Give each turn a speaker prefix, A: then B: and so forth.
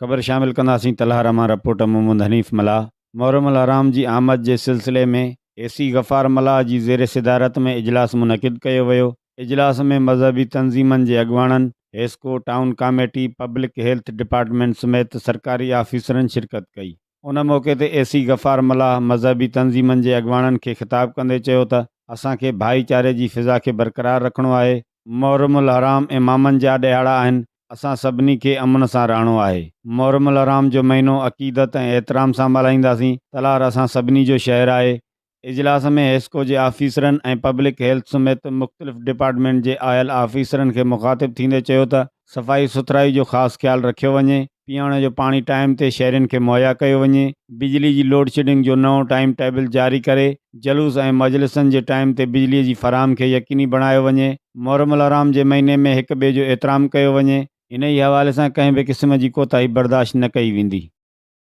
A: خبر شامل ڪنداسين تلهار مان رپورٽ محمد حنيف ملاح محرم الحرام جي آمد جي سلسلي ۾ اي سي غفار ملاح جي زير صدارت ۾ اجلاس منعقد ڪيو ويو اجلاس ۾ مذهبي تنظيمن جي اڳواڻن، HESCO, town committee, public health department سميت سرڪاري آفيسرن شرڪت ڪئي. ان موقعي تي اي سي غفار ملاح مذهبي تنظيمن جي اڳواڻن کي خطاب ڪندي چيو ته اسان کي ڀائيچاري جي فضا کي برقرار رکڻو آهي، محرم الحرام امامن جا ڏهاڙا آهن، اسان سڀني کي امن سان رهڻو آهي. محرم الحرام جو مهينو عقيدت ۽ احترام سان ملهائينداسين، تلهار اسان سڀني جو شهر آهي. اجلاس ۾ حيسڪو جي آفيسرن ۽ پبلڪ هيلٿ سميت مختلف ڊپارٽمينٽ جي آيل آفيسرن کي مخاطب ٿيندي چيو ته صفائي سٿرائي جو خاص خيال رکيو وڃي، پيئڻ جو پاڻي ٽائيم تي شهرين کي مهيا ڪيو وڃي، بجلي جي لوڊشيڊنگ جو نئون ٽائيم ٽيبل جاري ڪري جلوس ۽ مجلسن جي ٽائيم تي بجلي جي فراهم کي يقيني بڻايو وڃي، محرم الحرام جي مهيني ۾ هڪ ٻئي جو احترام ڪيو وڃي. انهي حوالي سان ڪنهن به قسم جي ڪوتاهي برداشت نه ڪئي ويندي.